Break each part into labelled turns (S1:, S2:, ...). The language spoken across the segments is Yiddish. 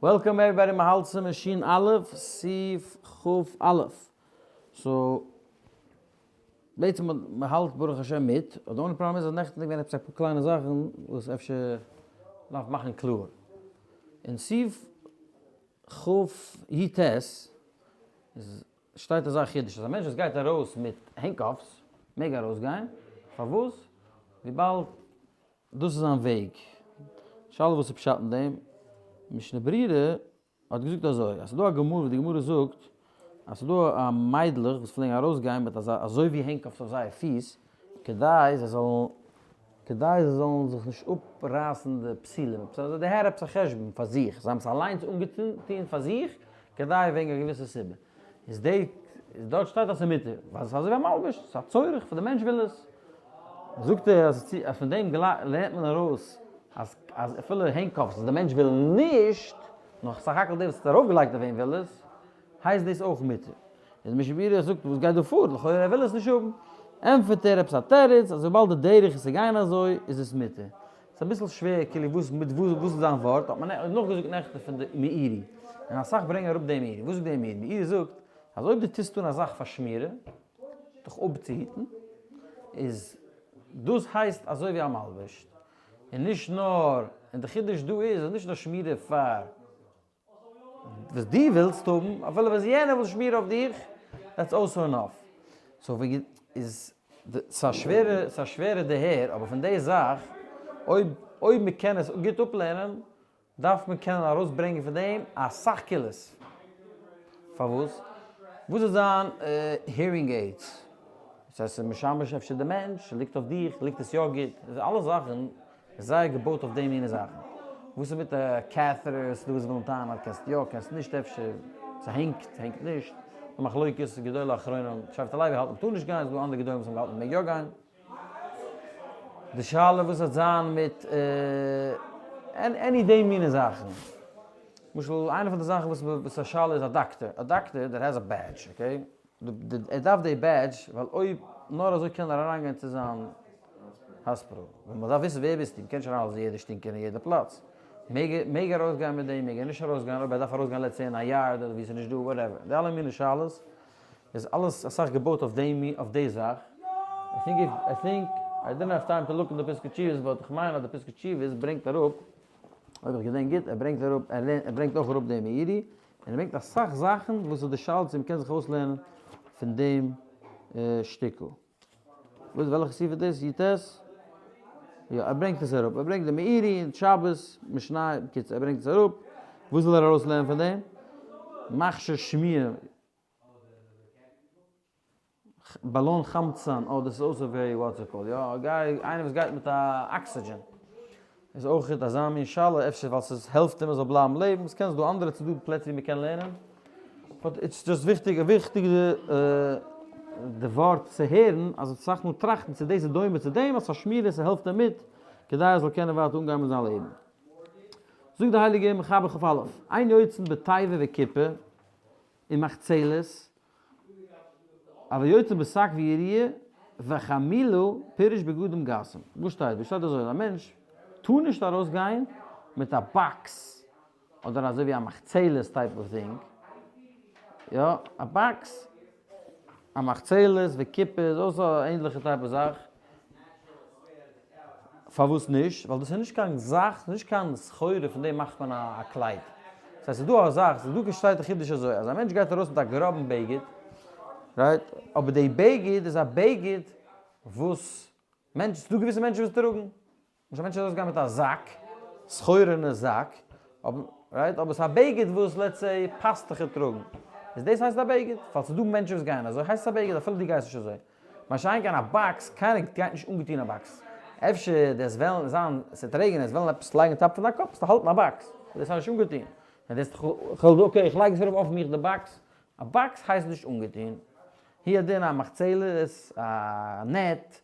S1: Welcome everybody מ'האלט סימן שין א' סעיף כ א. So בעצם מ'האלט ברוך השם מיט, אבער די only problem איז אז נעכטן איז געווען עפעס אפאר קליינע זאכן וואס אפשר דארף מאכן קלאר. אין סעיף כ י ט איז שטייט אזא חידוש אז א מענטש וואס גייט ארויס מיט handcuffs מעג ארויסגיין, פארוואס? וויבאלד דאס איז זיין וועג. שאלה וואס איז פשט אין דעם? משנה ברורה האט געזאגט אזוי, אז ס'איז דא א גמרא וואס די גמרא זאגט אז ס'איז דא א מיידלעך וואס פלעגן ארויסגיין מיט אזא אזוי ווי handcuffs אויף זייער פיס כדי זיי זאלן כדי זיי זאלן זיך נישט אפרייסן די פתילים, עפעס אזוי, די הער עפעס א חשבון פאר זיך, זיי האבן עס אליינס אנגעטון פאר זיך כדי וועגן א געוויסע סיבה. איז די איז דארט שטייט אז ס'איז מותר, ווייל ס'איז אזוי ווי א מלבוש, ס'איז א צורך פאר די מענטש וויל עס. זאגט ער אז אז פון דעם לערנט מען ארויס אז אז אפילו handcuffs וואס די מענטש וויל נישט, נאר סך הכל דער וואס האט ארויף געלייגט אויף אים וויל עס, הייסט דאס אויך מותר. איז משנה ברורה זאגט וואס גייט דא פאר, לכאורה ער וויל עס נישט האבן. ענטפערט ער עפעס א תירוץ אז וויבאלד די דרך איז צו גיין אזוי איז עס מותר. ס'איז אביסל שווער כאילו וואס מיט וואס וואס איז זיין ווארט האט מען נאכגעזאגט נעכטן פון די מאירי און אסאך ברענגען אראפ דעם מאירי וואס זאגט דער מאירי? מאירי זאגט אז אויב דו טוסט אן א זאך פאר שמירה דיך אפצוהיטן איז דאס הייסט אזוי ווי א מלבוש און נישט נאר און די חידוש דא איז אז נישט נאר שמירה פאר וואס דו ווילסט האבן, אפילו וואס יענער וויל שמירה אויף דיך, that's also enough. So ווען איז, ס'איז א שווערע, ס'איז א שווערע דערהער, אבער פון די זאך, אויב, אויב מ'קען עס גוט אפלערנען, דארף מען קענען ארויסברענגען פון דעם אסאך קולות. פארוואס? וואס איז זיין hearing aids? דאס הייסט ס'איז משמש אפשר די מענטש, ס'ליגט אויף דיך, ליגט עס יא גוט, אלע זאכן איז זייער געבויט אויף די מינע זאכן. וואס איז מיט catheters, דא וואס ווילן טענה'ן אז קענסט יא קענסט נישט אפשר, ס'הענגט, ס'הענגט נישט, די מחלוקת גדולי האחרונים, שבט הלוי האלט מ'טאר נישט גיין, ס'דא אנדערע גדולים וואס האבן געהאלטן מ'מעג יא גיין. די שאלה וואס וועט זיין מיט any די מינע זאכן. למשל איינע פון די זאכן וואס איז א שאלה איז א דאקטער, א דאקטער that has a badge, okay? ער דארף די badge ווייל אויב נאר אזוי קען ער אריינגיין צו זיין האספיטאל, ווען מען דארף וויסן ווער ביסטו, מען קען נישט אריינלאזן יעדע שטינקער אין יעדע פלאץ, מעג ער מעג ער ארויסגיין מיט דעם מעג ער נישט ארויסגיין, אויב ער דארף ארויסגיין let's say אין א yard אדער ווי עס איז נישט דא whatever, די אלע מיני שאלות איז אלעס אסאך געבויט אויף דעם אויף די זאך, I think if I think I didn't have time to look אין די פסקי תשובות but איך מיין אז די פסקי תשובות ברענגט אראפ, אויב איך געדענק גוט, ער ברענגט אראפ ער ברענגט אויך אראפ דעם מאירי, און ער ברענגט אסאך זאכן וואס איז די שאלה צו מ'קען זיך אויסלערנען פון דעם שטיקל. וואס וועלכע סעיף איז דאס? י ט? יא, ער ברענגט עס אראפ. ער ברענגט די מאירי אין שבת, משנה, בקיצור ער ברענגט עס אראפ. וואס וויל ער ארויסלערנען פון דעם? מכשיר שמיעה. באלאן חמצן, אה דאס איז אויך very what's it called, יא, גיי, איינער וואס גייט מיט א אקסידזשען, איז אויך אזא מין שאלה, אפשר ווייל ס'איז העלפט אים ער זאל בלייבן לעבן, ס'קען זיין דא אנדערע צדדים פלעצער ווי מ'קען לערנען, but it's just וויכטיג, א וויכטיגע די ווארט צו הערן, אז אסאך מאל טראכטן צו דאס איז דומה צו דעם, אז ס'איז א שמירה ס'העלפט אים מיט, כדי ער זאל קענען ווייטער אנגיין מיט זיין לעבן. זאגט די הייליגע מחבר כ א, אין יוצאין בתיבה וכיפה ומחצלת, אבל יוצא בשק ויריעה וחמולה פירוש בגדים גסים. וואס שטייט דא? שטייט אזוי אז א מענטש טאר נישט ארויס גיין מיט א באקס אדער אזוי ווי א מחצלת type of thing, יא א באקס, א מחצלת וכיפה איז אויך א ענדליכע type of זאך, פארוואס נישט? ווייל דאס איז נישט קיין זאך, נישט קיין סחורה פון דעם מאכט מען א קלייד. דאס הייסט ס'איז דא א זאך, ס'איז דא שטייט א חידוש אזוי, אז א מענטש גייט ארויס מיט א גראבן בגד, right, אבער די בגד איז א בגד וואס מענטש, ס'איז דא געוויסע מענטשן וואס טראגן, למשל א מענטש איז ארויסגעגאנגען מיט א זאק, סחורה'נע זאק, אבער right, אבער ס'איז א בגד וואס let's say פאסטוכער טראגן, איז דאס הייסט א בגד? ווייל ס'איז דא מענטשן וואס גייען אזוי, הייסט עס א בגד אפילו דו גייסט נישט אזוי. מה שאין כן א באקס, קיינער גייט נישט אנגעטון א באקס. אפשר דאס וועלן זיין, ס'וועט רעגענען, עס וועלן עפעס לייגן top פון דיין קאפ, וועסטו האלטן א באקס. דאס הייסט נישט אנגעטון. ווען דאס כ'וועל okay, איך לייג עס ארויף אויף מיך די באקס. א באקס הייסט נישט אנגעטון. הוא הדין א מחצלת, א net,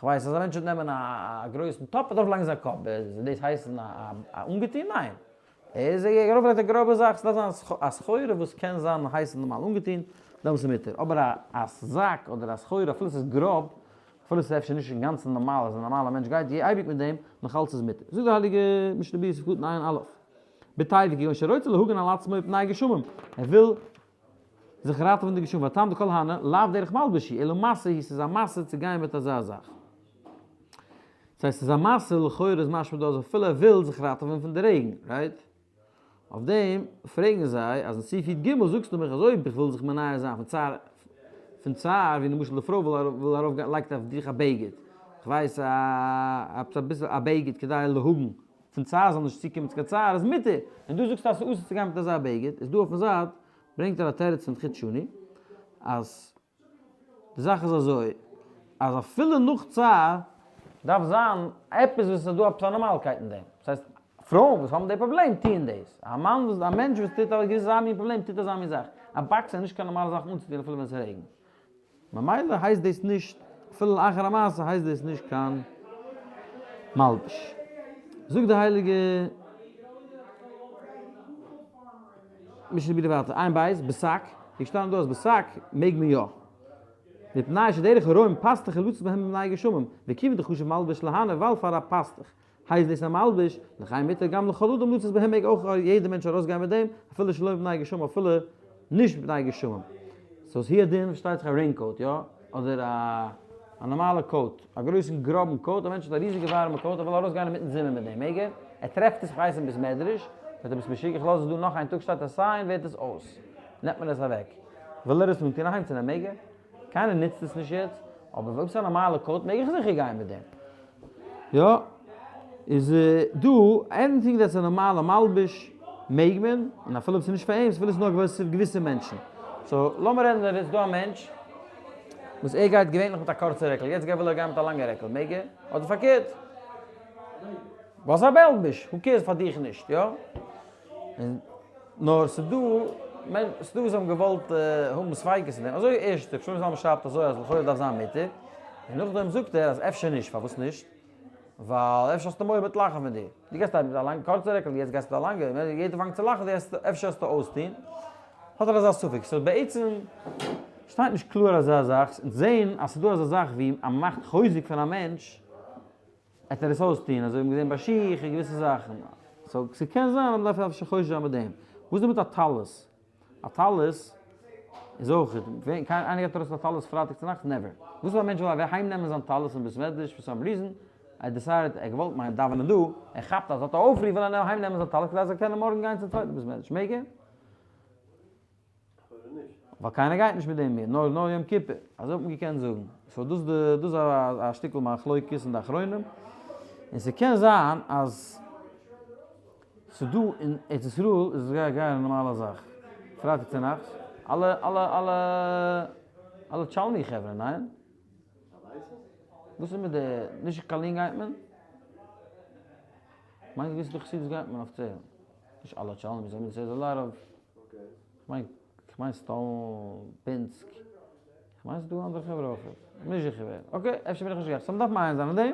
S1: כ'ווייס אז א מענטש וועט נעמען א גרויסן טאפ און דארף לייגן זיין קאפ, זאל דאס הייסן א אנגעטון? ניין. ער איז ארויפגעלייגט א גראבע זאך, ס'דארף זיין א סחורה וואס קען זיין הייסן נארמאל אנגעטון, דעמאלטס איז מותר. אבער א זאק אדער א סחורה אפילו ס'איז גראב, אפילו ס'איז אפשר נישט אינגאנצן נארמאל אז א נארמאלער מענטש גייט אייביג מיט דעם, נאך אלץ איז מותר. זאגט די הייליגע משנה ברורה סעיף קטן עיין א'. בתיבה כגון שרוצה להגן על עצמו מפני גשמים, ער וויל זיך ראטעווען די גשמים, והטעם דכל הני לאו דרך מלבוש היא, אלא משא היא, ס'איז א משא צו גיין מיט אזא זאך. ס'הייסט ס'איז א משא, לכאורה איז משמע דא אז אפילו ער וויל זיך ראטעווען פון די רעגן, right? אויף דעם פרעגן זיי אז אין סעיף י ג זאגסטו מיך אז אויב איך וויל זיך מונע זיין פון צער פון צער ווי למשל די פרוי וויל ארויף גיין לייגט אויף דיך א בגד כ'ווייס א עפעס אביסל א בגד כדי להגן פון צער זאל נישט צוקומען צו קיין צער איז מותר און דא זאגסטו אז ס'איז אסור צו גיין מיט אזא בגד איז דא אויפן זייט ברענגט ער א תירוץ פון חוט שני אז די זאך איז אזוי, אז אפילו נאך צער דארף זיין עפעס וואס איז דא עפעס א נארמאלקייט אין דעם. דאס הייסט, פרויען וואס האבן די פראבלעם טוען דאס. א מאן וואס, א מענטש וואס טוט א געוויסע אזא מין פראבלעם טוט אזא מין זאך. א boxer איז נישט קיין נארמאלע זאך אנצוטון אפילו ווען ס'רעגנט. ממילא הייסט דאס נישט, אפילו לאחר המעשה הייסט דאס נישט קיין מלבוש. זאגט די הייליגע משנה ברורה ווייטער, עיין בית, בשק, ווי געשטאנען דא אז בשק מעג מען יא. מפני שדרך הרועים פאסטעכער לצאת בהם מפני גשמים, וכיוון דחשיב מלבוש להנאה ווייל פאר א פאסטוך הייסט דאס א מלבוש, לכן מותר גם לכל אדם לצאת בהם מעג אויך יעדער מענטש ארויסגיין מיט דעם, אפילו שלא מפני גשמים אפילו נישט מפני גשמים. so ס'איז הוא הדין פארשטייט זיך א rain coat יא? אדער א א נארמאלע coat, א גרויסן גראבן coat, א מענטש האט א ריזיגע ווארעמע coat ער וויל ארויסגיין אינמיטן זומער מיט דעם מעג ער? ער טרעפט עס כ'ווייס אין בית מדרש, וועט ער ביסט משוגע איך לאז עס דא נאך איין טאג שטייט א sign ווערט עס אויס נעמט מען עס אוועק וויל ער עס אנטון אהיימצונעמען מעג ער? קיינער נוצט עס נישט יעצט, אבער אויב ס'איז א נארמאלע coat מעג איך זיכער גיין מיט דעם. יא, איז דא anything that's א נארמאלע מלבוש מעג מען, און אפילו אויב ס'איז נישט פאר אים, אפילו ס'איז נאר געוויסע מענטשן. so לאמיר רעדן ווען איז דא א מענטש וואס ער גייט געווענליך מיט א קורצע רעקל, יעצט וויל ער גיין מיט א לאנגע רעקל, מעג ער? אדער פארקערט? ווייל ס'איז א מלבוש, who cares פאר דיך נישט, יא? נאר ס'איז דא ס'איז דא וואס האבן געוואלט האבן ספיקות אין דעם, אזוי ערשט ר' שלמה זלמן שרייבט אזוי אז לכאורה דארף זיין מותר, און נאכדעם זאגט ער אז אפשר נישט, פארוואס נישט? ווייל אפשר האסטו מורא מ'וועט לאכן פון דיר, דו גייסט מיט א לאנגע קורצע רעקל, יעצט גייסטו מיט א לאנגע, יעדער פאנגט צו לאכן, אפשר וועסטו אויסטון, האט ער אזא ספק, so בעצם שטייט נישט קלאר אזא זאך, אונז זעהן אז ס'איז דא אזא זאך ווי אז מ'מאכט חוזק פון א מענטש, וועט ער עס אויסטוהן, אזוי האט מען געזעהן ביי שיך און געוויסע זאכן, so ס'קען זיין אז מ'דארף אפשר חושש זיין מיט דעם. וואס איז מיט א טלית? א טלית איז אויך, ווען קיין איינער גייט ארויס מיט א טלית פרייטאג צונאכטס? never. וואס אויב א מענטש וויל אהיים נעמען זיין טלית אין בית מדרש for some reason, ער decide ט ער געוואלט מיין דאווענען דא, ער כאפט אז ער האט א אויפרוף וויל ער אהיים נעמען זיין טלית כדי ער זאל קענען מארגן גיין צום צווייטן בית מדרש, מעג ער? ווייל קיינער גייט נישט מיט דעם מער, נאר נאר יום כיפור, אזוי האט מען געקענט זאגן, so דאס די דאס איז א שטיקל מחלוקת אין די אחרונים, און ס'קען זיין אז ס'דא אין ארץ ישראל איז עס גייער גייער א נארמאלע זאך, פרייטאג צונאכטס, אלע אלע אלע אלע טשאלמי חברה, ניין? וואס איז מיט די, נישט קארלין גייט מען? כ'מיין געוויסע חסידות גייט מען אויף נישט אלע טשאלמי, ס'איז א lot of כ'מיין כ'מיין סטאלין, פינסק, כ'מיין ס'דא אנדערע חברה אויך, כ'בין נישט זיכער ווער, okay אפשר בין איך נישט גערעכט, so מ'דארף מעיין זיין אין דעם,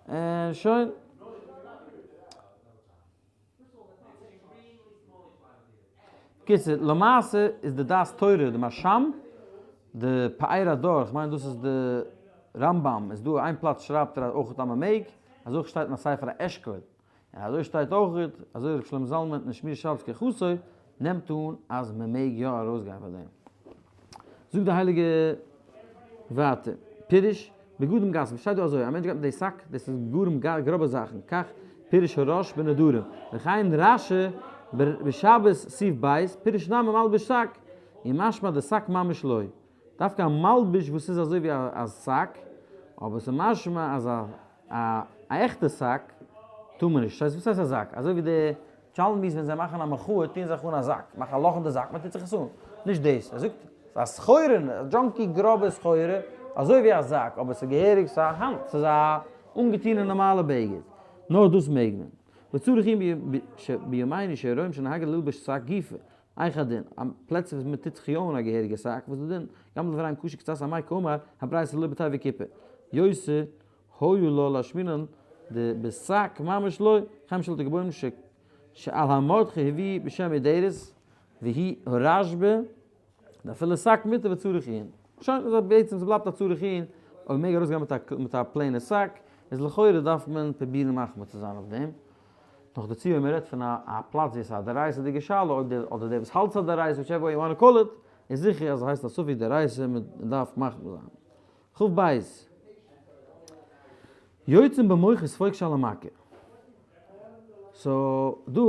S1: און שוין. בקיצור, למעשה איז די דעת תורה, די מהרש"ם, די פאר הדור, כ'מיין דאס איז די רמב"ם, איז דא איין פלאץ שרייבט ער אויך אז מ'מעג, אזוי אויך שטייט אין א ספר האשכול, און אזוי שטייט אויך, אזוי ר' שלמה זלמן אין שמירת שבת כהלכתו נעמט אן אז מען מעג יא ארויסגיין פאר דעם. זאגט די הייליגע ווייטער, פירוש, בגדים גסים, שטייט דא אזוי, א מענטש גייט מיט די שק, דאס איז גרים גראבע זאכן, כך פירוש הראש בנדרים, וכן רשי בשבת סעיף ב', פירוש נמי מלבוש שק, און משמע דשק ממש לא. דווקא א מלבוש וואס איז אזוי ווי א שק, אבער ס'איז משמע אז א א עכטע שק טאר מען נישט. וואס הייסט א זאק? אזוי ווי די טשאלמיס ווען זיי מאכן א מחאה טוען זיך אן א זאק, מאכן א לאך אין די זאק, מען טוט זיך עס אן. נישט דאס. ער זאגט ס'איז א סחורה, א junky גראבע סחורה, אזוי ווי א זאק, אבער ס'איז געהעריג, ס'איז א האנט, ס'איז א אנגעטוהנע נארמאלע בגד. נאר דאס מעג מען. וצריך עיון בימינו שרואים שנהגו ללבוש שק גופא. איך הדין, א פלעצער וואס מען טוט זיך יא אן א געהעריגע שק, וואס איז די דין? גם לדבריהם קשה קצת אמאי קאמר, הברייתא לא בתיבה כיפה. יוסי, היו לו להשמינן ד בשק ממש לא, חיים של גיבורים ש שעל המרדכי הביא בשם אידרת והיא הרשב"א, דאפילו שק מותר וצריך עיון. שוין, איז בעצם ס'בלייבט א צריך עיון, אויב מ'מעג ארויסגיין מיט א מיט א plain ע שק, איז לכאורה דארף מען פרובירן מחמיר צו זיין אויף דעם. נאכדערצו ווען מ'רעדט פון א פלאץ ווי עס איז א דאורייתא'דיגע שאלה, אויב דער אדער דער וואס האלט ס'איז א דאורייתא, whichever way you wanna call it, איז זיכער אז עס הייסט א ספק דאורייתא און מ'דארף מחמיר זיין. כ"ב. יוצאים במוך וספוג שעל המכה. so דא,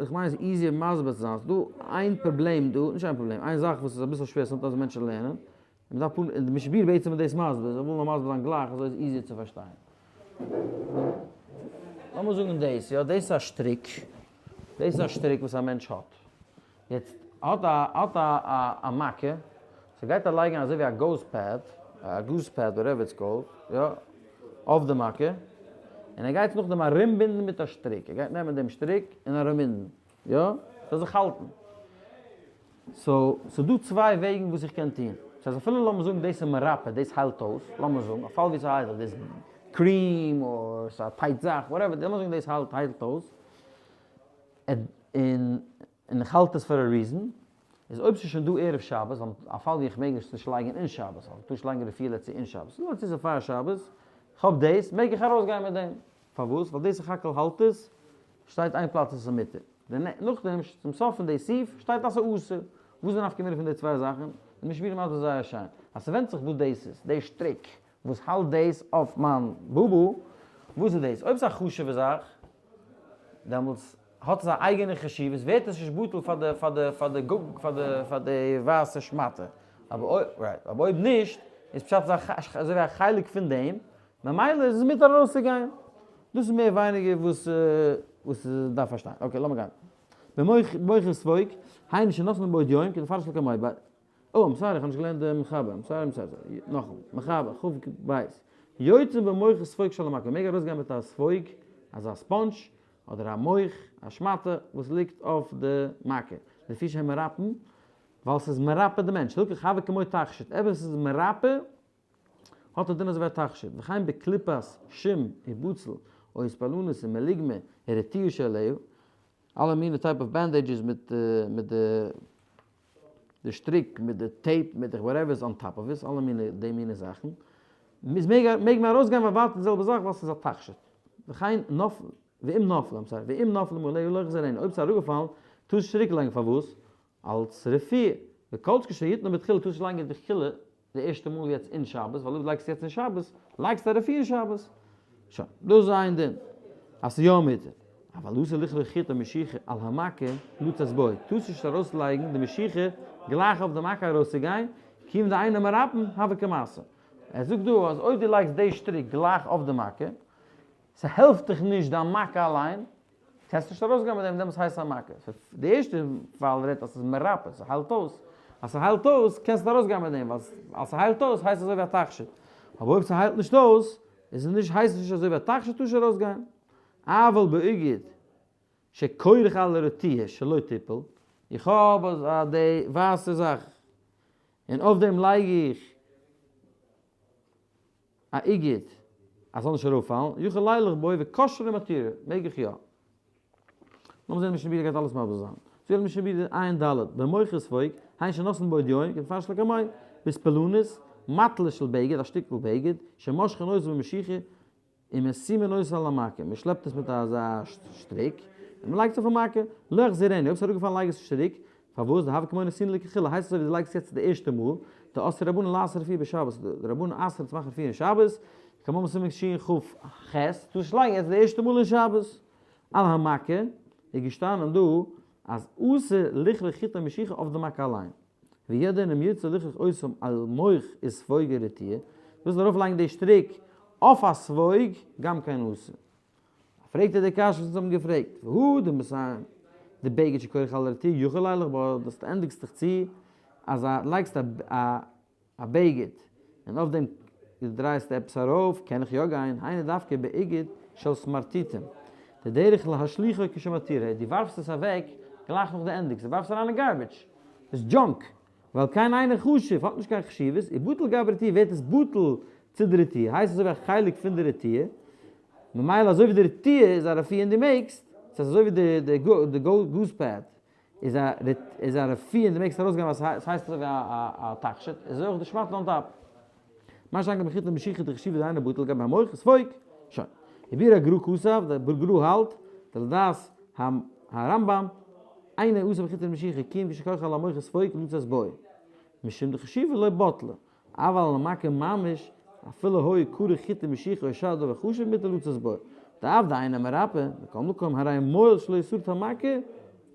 S1: איך מיין עס איז easier מסביר צו זיין, ס'איז דא איין פראבלעם דא, נישט איין פראבלעם, איין זאך וואס איז אביסל שווער sometimes מענטשן לערנען, און מ'דארף פ און די משנה ברורה בעצם איז דאס מסביר, איך וויל נאר מסביר זיין גלייך אזוי איז easier צו פארשטיין. לאמיר זאגן דאס, יא, דאס איז א שטריק, דאס איז א שטריק וואס א מענטש האט. יעצט האט א האט א א מכה, so גייט ער לייגן אזוי ווי א gauze pad, א gauze pad whatever it's called, יא, אויף די מכה, און ער גייט נאכדעם ארומבינדן מיט א שטריק, ער גייט נעמען דעם שטריק און ארומבינדן, יא, ס'זאל זיך האלטן. so ס'דא צוויי וועגן וואס איך קען טון, ס'הייסט אפילו לאמיר זאגן דאס איז מרפא, דאס היילט אויס, לאמיר זאגן, א פאל ווי ס'היילט דאס cream אדער ס'איז א tight זאך, whatever, לאמיר זאגן דאס היילט היילט אויס, און און איך האלט עס פאר א reason, איז אויב ס'איז שוין דא ערב שבת, ווייל א פאל ווי איך מעג עס נישט לייגן אין שבת, ווייל איך טאר נישט לייגן רפואה לעצט אין שבת, נאר צו ס'איז פאר שבת, איך האב דאס, מעג איך ארויסגיין מיט דעם. פארוואס? ווייל דאס סך הכל האלט עס, שטייט איין פלאץ אז ס'איז מותר. נאכדעם, צום סוף פון די סעיף, שטייט אז ס'איז אסור. וואס איז די נפקא מינה פון די צוויי זאכן? די משנה ברורה מסביר זייער שיין, אז ס'ווענדט זיך וואס דאס איז, די שטריק וואס האלט דאס אויף מיין בובו, וואס איז דאס? אויב ס'איז א חשוב'ע זאך, דעמאלטס האט עס א אייגענע חשיבות, ווערט עס נישט בטל פאר די פאר די פאר די פאר די פאר די ווייסע שמאטע, אבער אויב right, אבער אויב נישט, איז פשט אז אזוי ווי א חלק פון דעם, ממילא איז עס מותר ארויסצוגיין. דאס איז מער ווייניגער וואס וואס דארף פארשטיין. okay לאמיר גיין. במוך וספוג, היינו שנתנן בעוד יום, כדמפרש לקמיה. אה, I'm sorry, איך האב נישט געלערנט די מחבר, I'm sorry, I'm sorry, sorry, נאכאמאל, מחבר, כ"ב, יוצא במוך וספוג שעל המכה, מ'מעג ארויסגיין מיט א ספוג, אזא sponge, אדער א מוך, א שמאטע, וואס ליגט אויף די מכה, לפי שהם מרפאים, ווייל ס'איז מרפא די מענטש, הילכך הוי כמו תכשיט, עפעס וואס איז מרפא, האט א דין אזוי ווי א תכשיט, וכן בקליפת שום ובצל, או אספלנית ומלוגמא ורטיה שעליה, אלע מיני type of bandages מיט מיט די די שטריק מיט די tape מיט די whatever איז on top of עס, אלע מיני די מיני זאכן, איז מעג מעג מען ארויסגיין ווייל ווייטער די זעלבע זאך ווייל ס'איז א תכשיט. וכן נפל ואם נפלה, I'm sorry, ואם נפלה מעליה לא יחזירנה, אויב ס'איז אראפגעפאלן טאר נישט צוריק לייגן פארוואס? אלס רפואה, וכל שכן שיתנה בתחילה טאר נישט לייגן בתחילה די ערשטע מאל יעצט אין שבת, ווייל אויב לייגסטו יעצט אין שבת, לייגסטו א רפואה אין שבת. שוין, דאס איז איין דין, אז ס'איז יא מותר. אבל אסור לכרוך חוט או משיכה על המכה לצאת בו, טארסט נישט ארויסלייגן די משיכה גלייך אויף די מכה ארויסצוגיין, כיוון דאינו מרפאן הוי כמשא. ער זאגט דא אז אויב דו לייגסט די שטריק גלייך אויף די מכה, ס'העלפט דיך נישט דיין מכה אליין, קענסט נישט ארויסגיין מיט דעם, דעמאלטס הייסט עס א מכה. די ערשטע פאל רעדט אז ס'איז מרפא, ס'היילט אויס. אז ס'היילט אויס קענסטו ארויסגיין מיט דעם, ווייל אז ס'היילט אויס הייסט עס אזוי ווי א תכשיט. אבער אויב ס'היילט נישט אויס, איז עס נישט, הייסט עס נישט אזוי ווי א תכשיט, טארסט נישט ארויסגיין. אבל באגד שכורך על הרטיה שלא תיפול, איך האב די ווייסע זאך, און אויף דעם לייג איך א אגד אז ס'זאל נישט אראפפאלן, יכול לילך בו וקושרו ומתירו, מעג איך יא. לאמיר זען משנה ברורה גייט אלעס מסביר זיין. זאגט משנה ברורה עיין ד' במוך וספוג, היינו שנתנן בעוד יום, כדמפרש לקמיה, באספלנית, מטלה של בגד, א שטיקל בגד, שמושכין אותו במשיכה, ומשימין אותו על המכה, מען שלעפט עס מיט אזא שטריק, און מען לייגט עס אויפן מכה, לא יחזירנה, אויב עס איז אראפגעפאלן לייג עס נישט צוריק, פארוואס, דהוי כמו נתינה לכתחילה, הייסט עס אזוי ווי דו לייגסט יעצט די ערשטע מאל, דאסרו רבנן לעשות רפואה בשבת, די רבנן אסר'ן צו מאכן רפואה אין שבת, כמאמר סימן שכ"ח, טארסט נישט לייגן יעצט די ערשטע מאל אין שבת. על המכה, איז געשטאנען דא אז אסור לכרוך חוט או משיכה אויף די מכה אליין. והוא הדין אם ירצה לכרוך אותם על מוך וספוג ורטיה, ווילסט ארויף לייגן די שטריק אויף א ספוג, גם כן אסור. פרעגט ער די קשיא וואס אונז האבן געפרעגט, והא דמסיים דבגד שכורך על הרטיה יכול לילך בו, דאס ענדיגסט דיך צו אז א לייגסט א א בגד און אויף דעם דרייסטו עפעס ארויף, קען איך יא גיין, היינו דווקא באגד של סמרטוטים, דדרך להשליכו כשמתירו, דו ווארפסט עס אוועק גלייך נאך די ענדיגסט, דו ווארפסט אריין אין garbage, איז junk, ועל כן אינו חשוב, האט נישט קיין חשיבות, ובטל גבי רטיה ווערט עס בטל צו די רטיה, הייסט אזוי ווי א חלק פון די רטיה, ממילא אזוי ווי די רטיה איז א רפואה און דו מעגסט, ס'איז אזוי ווי די gauze pad איז א איז א רפואה און דו מעגסט ארויסגיין ווייל ס'הייסט אזוי ווי א תכשיט, איז אזוי אויך די שמאטע on top. מה שאין כן בחוט ומשיכה דחשיבא דאינו בטל גבי המוך וספוג, שוין. וביאור הגר"א כתב, דער גר"א האלט, דלדעת. הרמב ם, אינו אסור בחוטי משיכה כי אם כשכרכו על המוך וספוג לצאת בו, משום דחשיבה לא בטלה, אבל על המכה ממש אפילו היה כרוך חוטי משיכה או שאר דבר חשוב מותר לצאת בו, דאף דאינו מרפא, מכל מקום הרי מועיל שלא ישרוד המכה,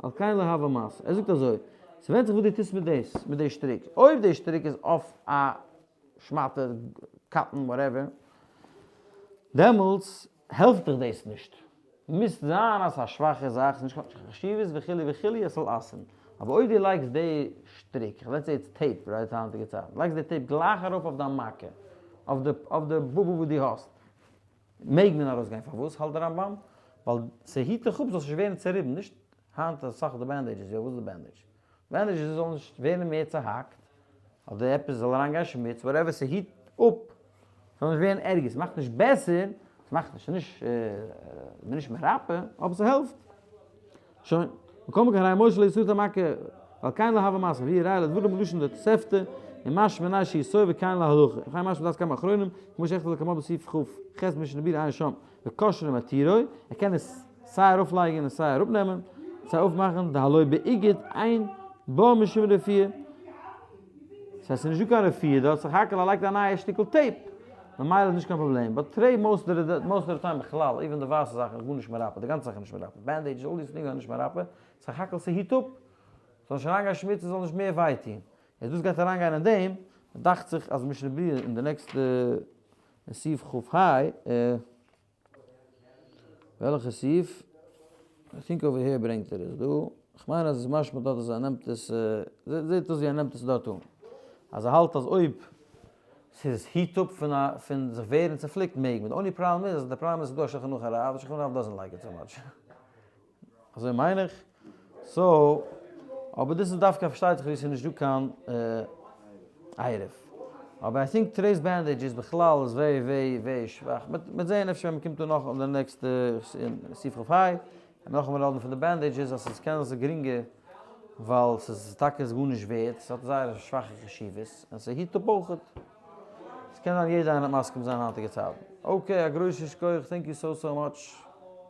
S1: על כן לא הוה מעשה. ער זאגט אזוי, ס'ווענדט זיך וואס דו טוסט מיט דאס, מיט די שטריק, אויב די שטריק איז אויף א שמאטע, cotton, whatever, דעמאלטס העלפט דיך דאס נישט. מוז זיין אז ס'איז א שוואכע זאך, ס'איז נישט קיין חשיבות וכו' וכו', עס זאל אסר'ן. אבער אויב דו לייגסט די שטריק, let's say it's tape, right, היינטיגע צייטן, לייגסט די tape גלייך ארויף אויף דיין מכה, אויף די אויף די בובו וואס דו האסט, מעג מען ארויסגיין. פארוואס האלט די רמב ם? ווייל ס'היט דיך אפ זאלסט נישט ווערן צעריבן, נישט היינט אסאך די bandages, יא וואס איז די bandage? bandages זאל נישט ווערן מער צוהאקט, אדער עפעס זאל אריין גיין שמוץ, whatever, ס'היט אפ ס'זאל נישט ווערן ערגער, ס'מאכט נישט בעסער, ס'מאכט נישט, ס'נישט, מ'איז נישט מרפא, אבער ס'העלפט. שוין. מקום מקום הרי משה לא יסור את המכה, ועל כן לא הווה מעשה, והיא ראיה לדברים בלשון דתוספתא, ומשמע מנה שיסור וכן להלכה. וכן משמע דעת כמה אחרונים, כמו שכתוב לקמא בסעיף כ ח במשנה ברורה עיין שם, וקושרו מתירו, ער קען עס סיי ארויפלייגן און סיי אראפנעמען, סיי אויפמאכן, דהלא באיגוד אין בו משום רפואה. ס'הייסט ס'איז נישט דא קיין רפואה דארט, סך הכל ער לייגט א נייע שטיקל tape, ממילא איז נישט קיין פראבלעם, but טרעי most of the time בכלל, even די ווייסע זאכן איז גארנישט מרפא, די גאנצע זאך איז נישט מרפא, bandages all these things זענען נישט מרפא, סך הכל ס'היט אפ, ס'זאל נישט אריינגיין שמוץ און ס'זאל נישט מער וויי טון, יעצט דאס גייט אריינגיין אין דעם, דאכט זיך אז משנה ברורה אין די נעקסטע סעיף כ ה, וועלכע סעיף? I think over here ברענגט ער עס דא, כ'מיין אז עס איז משמע דארט אז ער נעמט עס, זעט אויס ווי ער נעמט עס דארט אן, אז ער האלט אז אויב ס'איז היט אפ פון א פון זיך ווערן צופליקט מעג מען, די only פראבלעם איז אז די פראבלעם איז ס'איז דא א שלחן ערוך הרב, די שלחן ערוך הרב doesn't like it so much. אזוי מיין איך. so, אבער דאס איז דווקא פארשטייט זיך ווי עס איז נישט דא קיין עירוב. אבער I think trace bandages בכלל איז very very very שוואך. מ'וועט זעהן אפשר ווען מ'קומט אן נאך די נעקסטע סעיף כ ה, וועט מען נאכאמאל רעדן פון די bandages אז עס קען זיין ס'איז גרינגער ווייל ס'איז טאקע איז גארנישט ווערט, ס'האט זייער א שוואכע חשיבות, און ס'היט אפ אויכעט. ס'קען זיין יעדער איינער וועט מסכים זיין היינטיגע צייטן. okay, א גרויסע שכוח, thank you so so much.